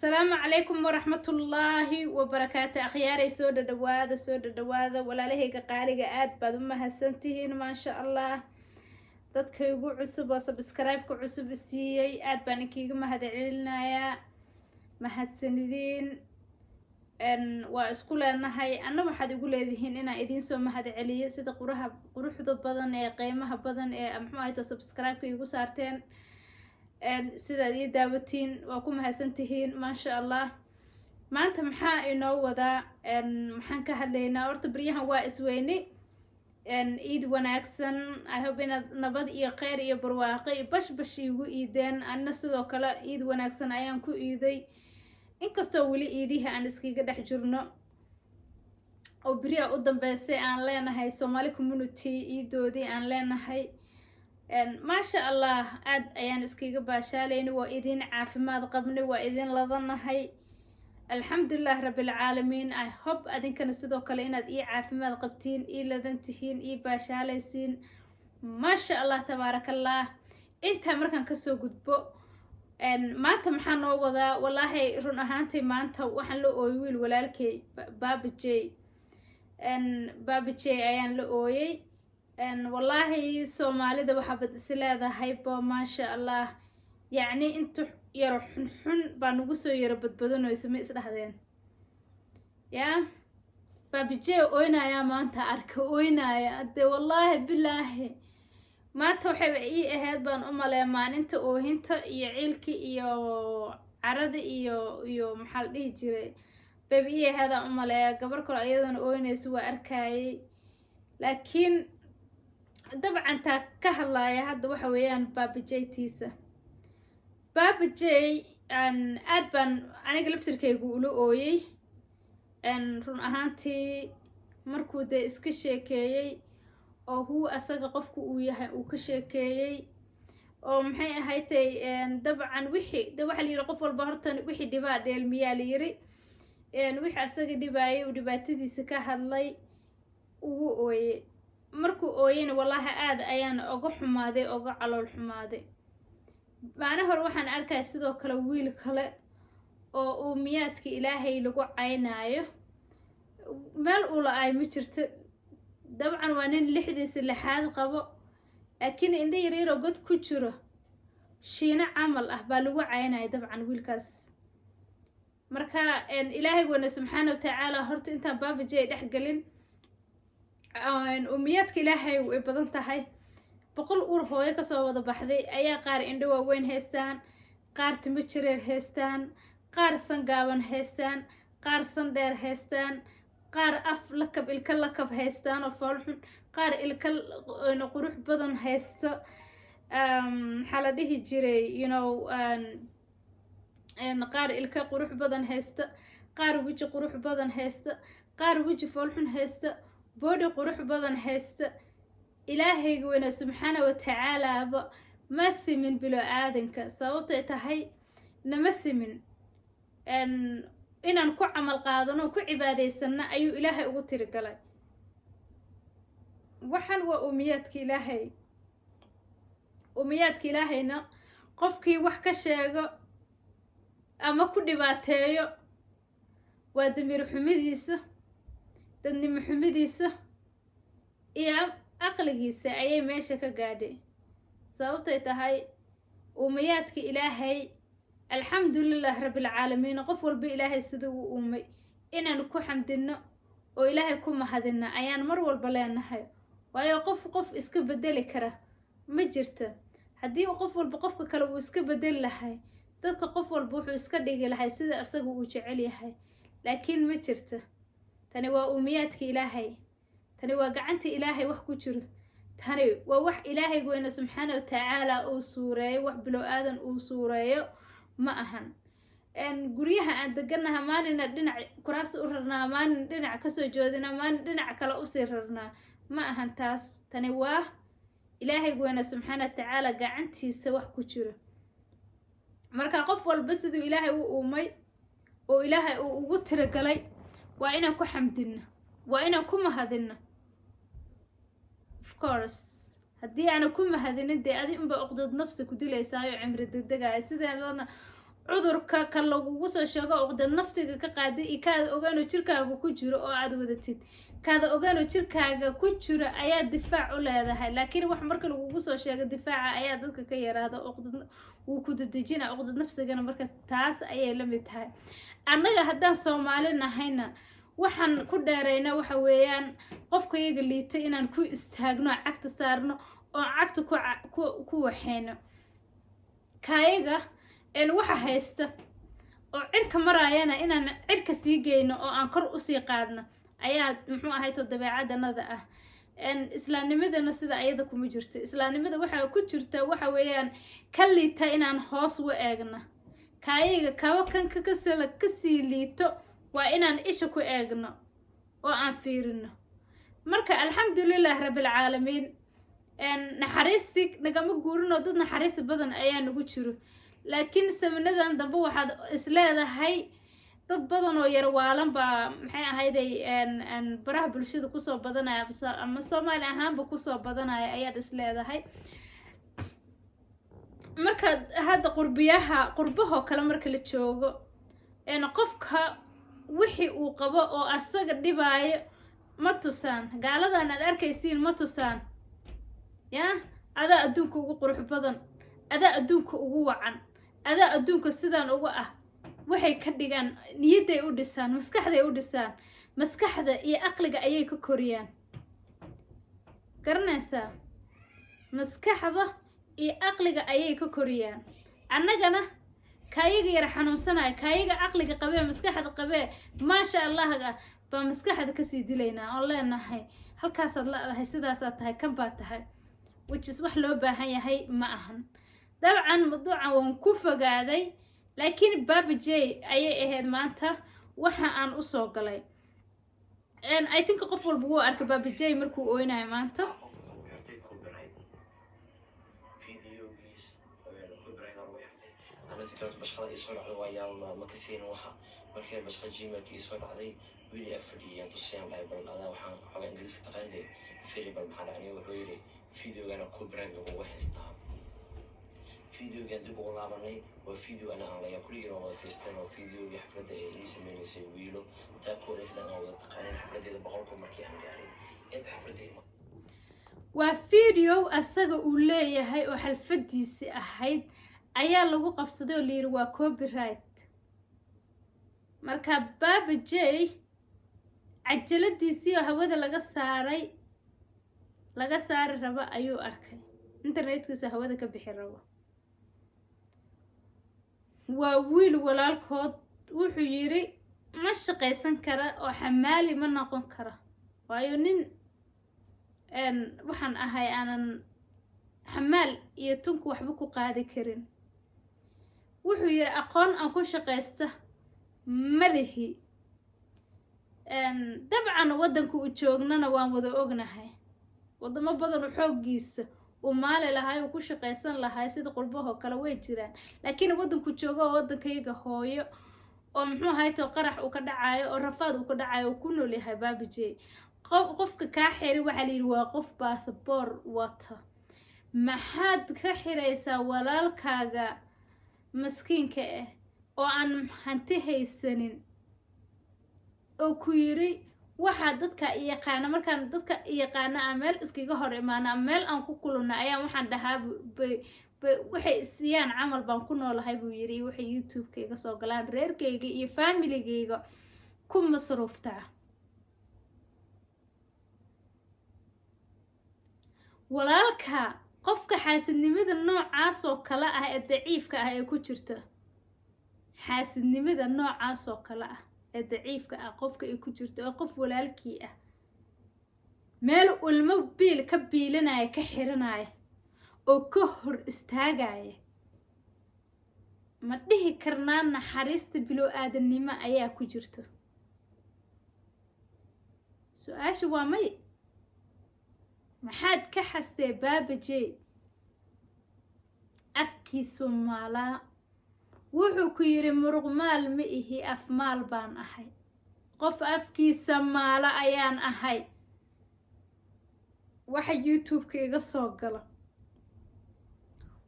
Asalaamu calaykum waraxmatullaahi wabarakaatu. Akhyaaray, soo dhadhawaada, soo dhadhawaada. Walaalahayga qaaliga, aad baad u mahadsantihiin, maasha Allah. Dadka igu cusub oo subscribe-ka cusub siiyey, aad baan inkiiga mahad celinayaa. Mahadsanidin. Waa isku leenahay. Anna waxaad igu leedihiin inaan idiin soo mahad celiyo sida quraha quruxda badan ee qiimaha badan ee, muxuu ahayta, subscribe-ka igu saarteen, sidaad ii daawatiin. Waa ku mahadsantihiin, maasha Allah. Maanta maxaa inoo wadaa? Maxaan ka hadlaynaa? Horta baryahan waa isweyne. Iid wanaagsan. I hope inaad nabad iyo kheyr iyo barwaaqo iyo bashbash iigu iideen. Anna sidoo kale iid wanaagsan ayaan ku iiday, inkastoo weli iidihii aan iskaga dhex jirno oo beriya u dambeysay aan leenahay Somali community iidoodii aan leenahay. Maasha Allah, aad ayaan iskaga baashaalayna. Waa idin caafimaad qabnay, waa idin ladanahay, alxamdulilah rabbilcaalamiin. I hope adinkana sidoo kale inaad ii caafimaad qabtiin, ii ladan tihiin, ii baashaalaysiin. Maasha Allah, tabaarakallah. Intaa markaan kasoo gudbo, maanta maxaa noo wadaa? Wallaahi, run ahaantii, maanta waxaan la ooyay wiil walaalkay, Baba J. Baba J ayaan la ooyey. Wallaahi, Soomaalida waxaabad is leedahayba, maasha Allah, yacni inta yaro xunxun baa nagu soo yaro badbadanayso. Ma isdhahdeen yaa Baba J oynayaa maanta? Arka oynaya dee. Wallaahi bilaahi, maanta waxayba ii ahayd baan u maleeya maalinta oohinta iyo ciilka iyo carada iyo maxaa la dhihi jiray bayba ii ahaydaan u maleeya. Gabar kale iyadana ooynaysa waa arkayay, laakiin dabcan taa ka hadlaaya hadda waxa weeyaan Baba J tiisa. Baba J aad baan aniga laftirkaygu ula ooyey, run ahaantii, markuu dee iska sheekeeyey oo huu asaga qofku uu yahay uu ka sheekeeyey oo, maxay ahaydtay, dabcan wixii de waxaa la yidhi qof walba horta wixii dhibaa dheelmiyaa la yiri. Wixii asaga dhibaayay uu dhibaatadiisa ka hadlay, ugu ooyey. Markuu ooyeyna, wallaahi, aad ayaan oga xumaaday, oga calool xumaaday. Macna hore waxaan arkaya sidoo kale wiil kale oo uu miyaadka Ilaahay lagu caynaayo, meel uu la-ay ma jirto. Dabcan waa nin lixdiisa lixaad qabo, laakiin indho yaryaroo god ku jiro, shiino camal ah baa lagu caynaya dabcan wiilkaas. Marka Ilaahay weyne subxaana watacaala, horta intaan Baba J dhex gelin, umiyaadka Ilaahay way badan tahay. 100 uur hooyo kasoo wada baxday ayaa qaar indho waaweyn haystaan, qaar timo jireer haystaan, qaar san gaaban haystaan, qaar san dheer haystaan, qaar af lakab, ilka lakab haystaan oo foolxun, qaar ilka qurux badan haysta. Maxaa la dhihi jiray, qaar ilka qurux badan haysta, qaar weji qurux badan haysta, qaar weji foolxun haysta, body qurux badan haysta. Ilaahayga weyne subxaana watacaalaaba ma simin bilo aadanka. Sababtay tahay, nama simin inaan ku camal qaadano, ku cibaadaysanno ayuu Ilaahay ugu tirigalay. Waxaan waa umiyaadka Ilaahay. Umiyaadka Ilaahayna qofkii wax ka sheego ama ku dhibaateeyo waa damiir xumidiisa, dadnimo xumidiisa iyo aqligiisa ayay meesha ka gaadhay. Sababtay tahay, uumayaadka Ilaahay, alxamdulilah rabbilcaalamiin, qof walba Ilaahay sida uu uumay inaan ku xamdino oo Ilaahay ku mahadino ayaan mar walba leenahay. Waayo, qof qof iska bedeli kara ma jirta. Haddii qof walba qofka kale uu iska bedeli lahay, dadka qof walba wuxuu iska dhigi lahay sida isaga uu jecel yahay, laakiin ma jirta. Tani waa uumiyaadka Ilaahay, tani waa gacanta Ilaahay wax ku jiro, tani waa wax Ilaahay weyne subxaana watacaala uu suureeyo. Wax bilow aadan uu suureeyo ma ahan. Guryaha aan deganaha maalina dhinac kuraasta u rarnaa, maalin dhinac kasoo joodinaa, maalin dhinac kale usii rarnaa. Ma ahan taas. Tani waa Ilaahay weyne subxaana watacaala gacantiisa wax ku jiro. Marka qof walba siduu Ilaahay u uumay oo Ilaahay uu ugu tiragalay waa inaan ku xamdino, waa inaan ku mahadino. Of course, haddii aana ku mahadinin, dee adi unba uqdad nafsi ku dilaysaayo, cimri degdegaya. Sideedana Cudurka ka lagugu soo sheego uqda naftiga ka qaaday iyo kaada ogaanoo jirkaaga ku jiro oo aada wadatid, kaada ogaanoo jirkaaga ku jiro ayaa difaac u leedahay. Laakiin wax marka lagugu soo sheego, difaaca ayaa dadka ka yaraada, uqdad wuu ku dedejina, uqdad nafsigana. Marka taas ayay la mid tahay. Annaga haddaan Soomaali nahayna, waxaan ku dheerayna waxa weeyaan qofka iyaga liita inaan ku istaagno, cagta saarno oo cagta ku waxeyno. Kaayaga waxa haysta oo cirka maraayana inaan cirka sii geyno oo aan kor usii qaadno ayaa, muxuu ahayto, dabeecadanada ah. Islaamnimadana sida ayada kuma jirto. Islaamnimada waxaa ku jirta waxa weeyaan ka liita inaan hoos u eegno. Kaayaga kaba kanka kasala kasii liito waa inaan isha ku eegno oo aan fiirino. Marka alxamdulilah rabbilcaalamiin, naxariistii nagama guurinoo dad naxariis badan ayaa nagu jiro. Laakiin samanadan dambe waxaad isleedahay dad badan oo yar waalan baa, maxay ahayday, baraha bulshada kusoo badanaya ama Soomaali ahaanba kusoo badanaya ayaad isleedahay. Marka hadda qurbiyaha, qurbahoo kale marka la joogo, qofka wixii uu qabo oo asaga dhibaayo ma tusaan. Gaaladan aad arkaysiin ma tusaan. Ya adaa adduunka ugu qurux badan, adaa adduunka ugu wacan, adaa adduunka sidaan uga ah. Waxay ka dhigaan niyadday u dhisaan, maskaxday u dhisaan, maskaxda iyo aqliga ayay ka koriyaan. Garanaysaa, maskaxda iyo aqliga ayay ka koriyaan. Annagana kaayaga yara xanuunsanaya, kaayaga aqliga qabee, maskaxda qabee, maasha Allahga, baa maskaxda kasii dilaynaa oon leenahay halkaasaad la-dahay, sidaasaad tahay, kan baa tahay, which is wax loo baahan yahay ma ahan. Dabcan mawduucan waan ku fogaaday, laakiin Baba J ayay ahayd maanta waxa aan usoo galay. I think qof walba wuu arkay Baba J markuu ooynayo maanta. Qof wuxuu ku xirtay copyright videogiis, copyright lagu xirtay. Ana tikaato bashqada ii soo dhacday waa yaabma, ma kaseynin. Waxa markay bashqa Gmailka ii soo dhacday, wiili ag fadhiyaan tusayaan, dhahay: "Bal adaa waxaan xoogaa Ingiriiska taqaanide, firi bal maxaa dhacay?" Wuxuu yidhi: "Videogana copyright lagugu haystaa." Videogan dib ugu laabanay, waa video ana aan layaa, kulligiin waa wada fiisteen. Oo videogii xafladda ee ii sameynaysay wiilo taakooda dhan aan wada taqaanin, xafladeeda 100,000 markii aan gaaray inta xafladda. Waa video asaga uu leeyahay oo xalfadiisi ahayd ayaa lagu qabsaday oo layidhi waa copyright. Marka Baba J cajaladiisii oo hawada laga saaray, laga saari rabo ayuu arkay, internetkiisu hawada ka bixi rabo. Waa wiil walaalkood. Wuxuu yidhi ma shaqaysan kara oo xamaali ma noqon kara, waayo nin waxaan ahay aanan xamaal iyo tunku waxba ku qaadi karin. Wuxuu yidhi aqoon aan ku shaqaysta ma lihi. Dabcan waddanka uu joognana waan wada ognahay, waddamo badan oo xooggiisa uu maali lahay, uu ku shaqaysan lahay sida qurbahoo kale way jiraan. Laakiin waddanku joogo oo waddankayga hooyo oo, muxuu ahayto, qarax uu ka dhacayo oo rafaad uu ka dhacayo uu ku nool yahay Baba J. Qofka kaa xiray waxaa layidhi waa qof baasaboor wata. Maxaad ka xiraysaa walaalkaaga maskiinka ah oo aan hanti haysanin oo ku yiri waxaa dadka yaqaana, markaan dadka yaqaana aan meel iskaga hor imaana ama meel aan ku kulano ayaan waxaan dhahaa bay waxay siiyaan camal baan ku noolahay, buu yiri. Waxay YouTube-ka iga soo galaan reerkayga iyo familigayga ku masruuftaa. Walaalka, qofka xaasidnimada noocaas oo kale ah ee daciifka ah ee ku jirta, xaasidnimada noocaas oo kale ah ee daciifka ah qofka ay ku jirto, oo qof walaalkii ah meel ilmo biil ka biilanaya ka xiranaya oo ka hor istaagaya, ma dhihi karnaa naxariista bilo aadanimo ayaa ku jirto? Su-aasha waa may. Maxaad ka xastee Baba J? Afkiisu maalaa. Wuxuu ku yidhi muruq maal ma ihi, af maal baan ahay, qof afkiisa maala ayaan ahay. Waxa YouTube-ka iga soo gala,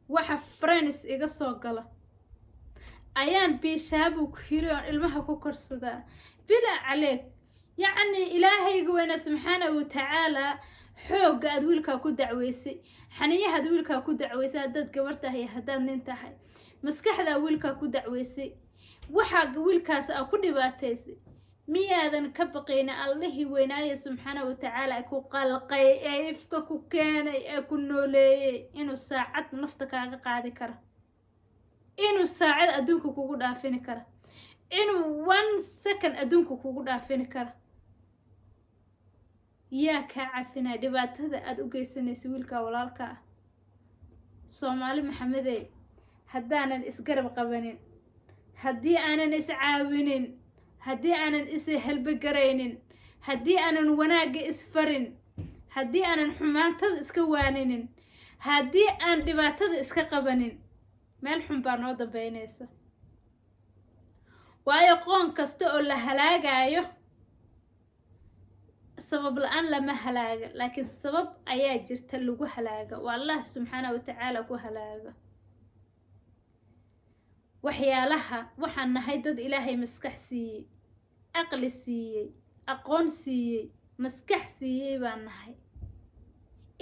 waxa friends iga soo gala. Ayaan biishaabuu ku yiri oon ilmaha ku korsadaa. Bilaa caleeg, yacni Ilaahayga weyna subxaana wa tacaalaa, xoogga aad wiilkaa ku dacweysay, xaniyahaad wiilkaa ku dacweysay, haddaad gabar tahay, haddaad nin tahay, maskaxdaa wiilkaa ku dacweysay, waxaa wiilkaas aa ku dhibaataysay, miyaadan ka baqayna Allihii weynaaye subxaana wa tacaala ku qalqay ee ifka ku keenay ee ku nooleeyey inuu saacad nafta kaaga qaadi karo, inuu saacad adduunka kugu dhaafini karo, inuu one second adduunka kugu dhaafini karo? Yaa kaa cafinaya dhibaatada aada u geysanaysa wiilka walaalka ah? Soomaali Maxamedey, haddaanan isgarab qabanin, haddii aanan iscaawinin, haddii aanan is helbagaraynin, haddii aanan wanaagga isfarin, haddii aanan xumaantada iska waaninin, haddii aan dhibaatada iska qabanin, meel xun baa noo dambeynaysa. Waayo, qoon kasta oo la halaagayo sabab la-aan lama halaaga, laakiin sabab ayaa jirta lagu halaaga. Waa Allah subxaana wa tacaala ku halaaga waxyaalaha. Waxaan nahay dad Ilaahay maskax siiyey, aqli siiyey, aqoon siiyey, maskax siiyey baan nahay.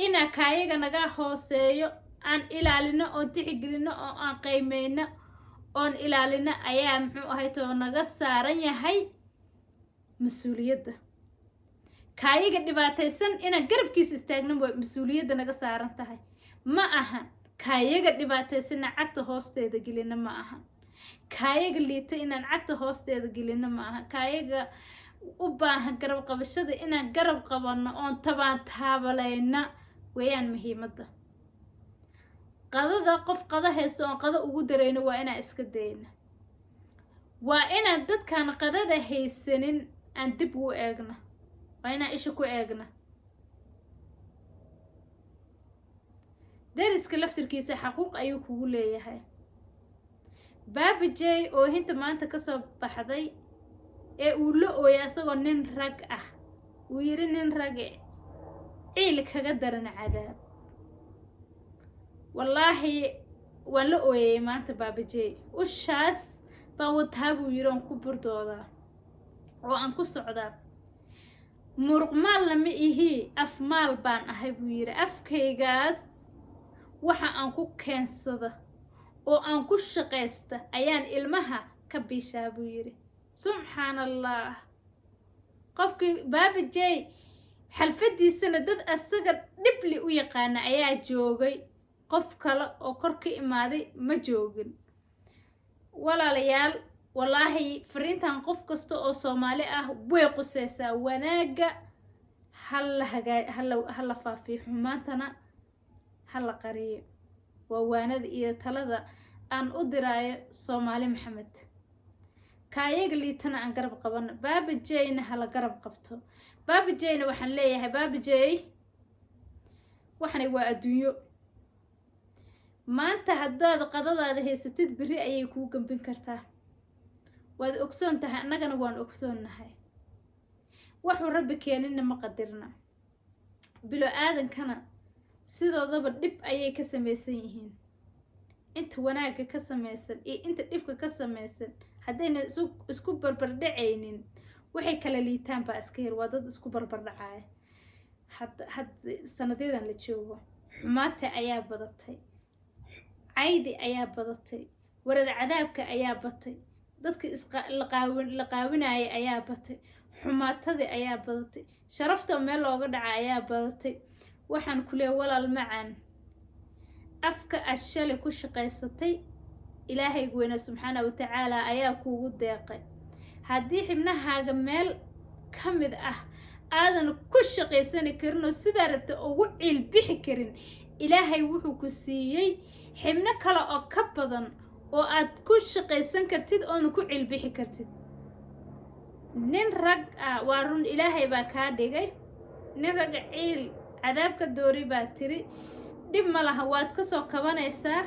Inaa kaayaga naga hooseeyo aan ilaalino oon tixgelino oo aan qiimeyno oon ilaalino ayaa, muxuu ahay, too naga saaran yahay mas-uuliyadda. Kaayaga dhibaataysan inaan garabkiisa istaagno way mas-uuliyadda naga saaran tahay. Ma ahan kaayaga dhibaataysanna cagta hoosteeda gelina, ma ahan kaayaga liita inaan cagta hoosteeda gelino, ma ahan kaayaga u baahan garab qabashada inaan garab qabanno oon tabaan taabalayna weeyaan muhiimadda. Qadada qof qada haysto oon qado ugu darayno waa inaan iska dayna, waa inaan dadkaan qadada haysanin aan dib ugu eegno, waa inaan isha ku eegno. Dariska laftirkiisa xaquuq ayuu kugu leeyahay. Baaba J oo hinta maanta kasoo baxday ee uu la ooyay asagoo nin rag ah, uu yiri nin rage ciil kaga daran cadaab. Wallaahi waan la ooyayay maanta. Baaba J ushaas baan wataa buu yiri oon ku burdoodaa oo aan ku socdaa. Muruq maalna ma ihii, af maal baan ahay buu yiri. Afkaygaas waxa aan ku keensada oo aan ku shaqaysta ayaan ilmaha ka biishaa buu yidhi. Subxaan Allah, qofkii Baaba J xalfadiisana dad asaga dhibli u yaqaana ayaa joogay, qof kale oo kor ka imaaday ma joogin. Walaalayaal, wallaahi fariintan qof kasta oo Soomaali ah way quseysaa. Wanaagga hala hagaa, hala faafiyo, xumaantana hala qariyo. Waa waanada iyo talada aan u diraayo Soomaali Maxamed. Kaayaga liitana aan garab qabano, Baaba Jayna hala garab qabto. Baaba Jayna waxaan leeyahay, Baaba Jay, waxani waa adduunyo. Maanta haddaad qadadaada haysatid, berri ayay kuu gambin kartaa. Waad ogsoon tahay, annagana waan ogsoonnahay. Waxuu Rabbi keenina ma qadirna. Bilo aadankana sidoodaba dhib ayay ka samaysan yihiin. Inta wanaagga ka samaysan iyo inta dhibka ka samaysan haddayna isku barbardhacaynin, waxay kala liitaan baa iska yar. Waa dad isku barbardhacaya. Had sanadyadan la joogo xumaata ayaa badatay, caydi ayaa badatay, warad cadaabka ayaa batay, dadka isla qaawinaya ayaa batay, xumaatadii ayaa badatay, sharafta meel looga dhaca ayaa badatay. Waxaan ku leeya, walaal macaan, afka aad shalay ku shaqaysatay Ilaahaygu weyne subxaana wa tacaala ayaa kuugu deeqay. Haddii xibnahaaga meel ka mid ah aadan ku shaqaysani karin oo sidaa rabta ugu ciilbixi karin, Ilaahay wuxuu ku siiyey xibno kale oo ka badan oo aad ku shaqaysan kartid oona ku ciilbixi kartid. Nin rag ah waa run, Ilaahay baa kaa dhigay nin ragga. Ciil cadaabka doori baa tiri, dhib ma laha, waad kasoo kabanaysaa,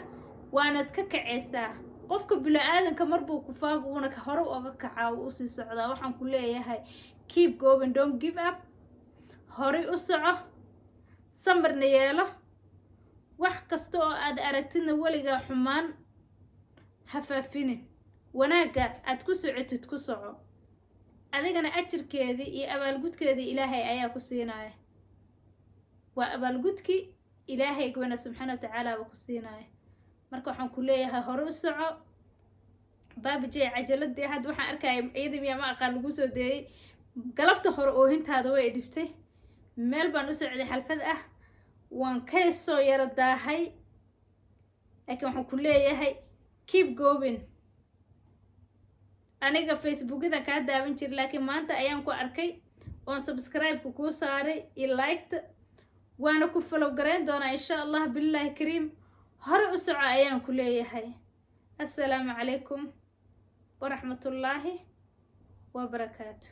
waanad ka kacaysaa. Qofka bilo-aadanka marbuu kufaa, wuuna hore uga kacaa, wuu usii socdaa. Waxaan ku leeyahay, keep going, don't give up, horay u soco, samarna yeelo. Wax kasta oo aad aragtidna weligaa xumaan ha faafinin. Wanaagga aad ku socotid ku soco, adigana ajirkeedii iyo abaalgudkeedii Ilaahay ayaa ku siinaya. Waa abaalgudkii Ilaahay weyna subxaana wa tacaala ba ku siinaya. Marka waxaan ku leeyahay, hore u soco, Baabijey. Cajaladii hadda waxaan arkaya, iyadii miyaa, ma aqaan, lagu soo deeyay galabta hore, oohintaada way dhibtay. Meel baan u socday xalfad ah, waan ka soo yaro daahay, laakiin waxaan ku leeyahay, keep going. Aniga Facebookyadan kaa daawan jira, laakiin maanta ayaan ku arkay oon subscribe-ka kuu saaray iyo like-ta, waana ku follow garayn doonaa, insha Allah bilaahi kariim. Hore u soco ayaan ku leeyahay. Assalaamu calaykum waraxmatullaahi wabarakaatu.